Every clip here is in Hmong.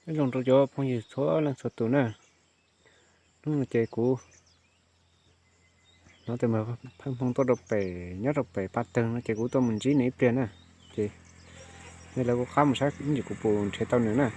Nyob zoo rau cov phooj ywg txhua leej txhua tus na. Hnub no ces kuv hnov tias Npawg Pheej Hmoo tuaj rau pem, nyob rau pem Paj Teeg no ces kuv tuaj mus ntsib nws ib pliag na. Ces nej lawv kuj qab mus saib ib ntsis kuv puas nrhiav tau nws na.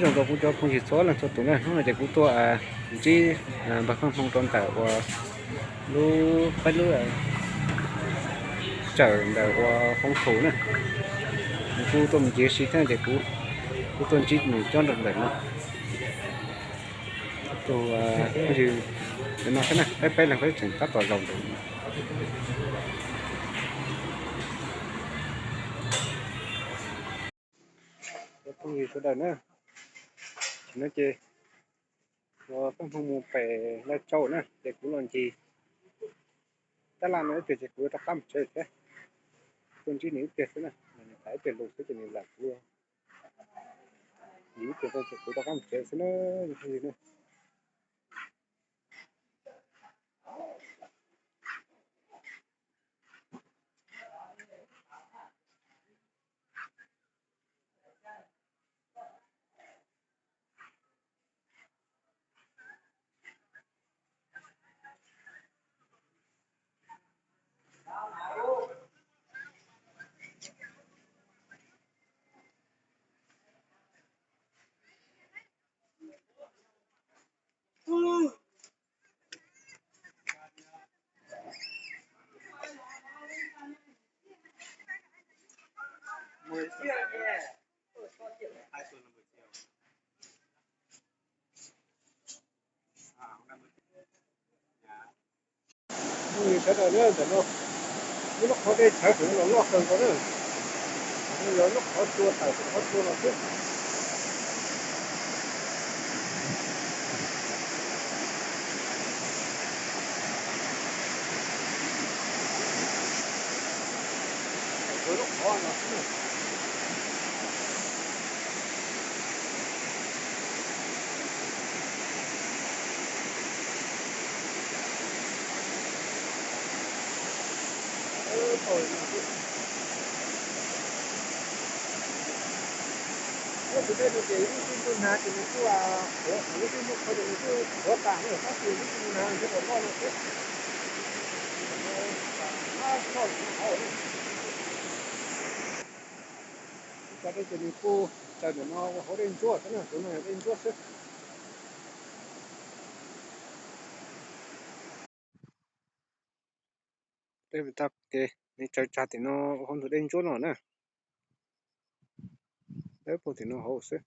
Nyob zoo rau kuv cov phooj ywg txhua leej txhua tus na, hnub no ces kuv tuaj ntsib Npawg Pheej Hmoo rau ntawm uas lub, peb lub tsawm ntawm uas Foob Thu na. Kuv tuaj mus ncig si thiab ces kuv, kuv tuaj ntsib nws cob rau ntawm no. Tus phooj ywg no thiab na, peb peb leeg peb tseem tab tom zaum ntawm no. Cov phooj ywg sawv daws na, tam sim no ces uas Pheej Hmoo mus pem Laj Tsau na, ces kuv los ncig tab laj no ib pliag ces kuv yuav rov qab mus tsev thiab. Tuaj ntsib nws ib pliag xwb na, nws tham ib pliag lus xwb ces nws lam kuv, nws ib pliag ces kuv rov qab mus tsev xwb na, cov phooj ywg na. Phooj ywg sawv daws na, ntawm no ib lub qhov dej tshawv heev los loj kawg nkaus na. Yog lub qhov tsua tawm qhov tsua los xwb. Lub qhov no xwb na. Lub txiv dej no ces lub txiv ntsuag nag ces nws kuj qhuav, lub txiv ntsuag qhuav ces nws kuj qhuav tas na, tab sis lub txiv ntsuag nag nws thiaj li loj no xwb. Lub txiv dej ces nws kuj tsaws ntawm no ua hauv dej ntsuab xwb na, tus no yog dej ntsuab xwb. Dej tag ke, nws tsaws tsag tim no hauv ntug dej ntsuab no na. Dawb paug tim no hauv xwb.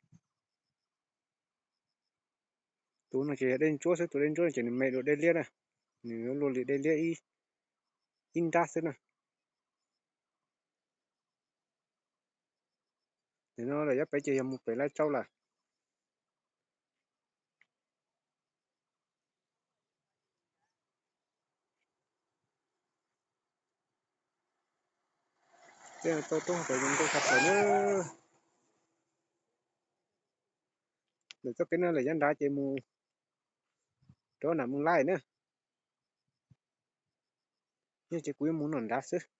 Tus no ces yog dej ntsuab xwb, tus dej ntsuab no ces nws me dua dej liab na, nws luaj li dej liab ib nrab xwb na. Nim no lawm yav pem ces yog mus pem Laij Tsau lawm. Tej tau roob pem zoo nkauj tshaj plaws na. Lawm txoj kev no lawm yav nrad ces mus rau Nam Moos Laij na. Yog ces kuv yuav mus nram nrad xwb.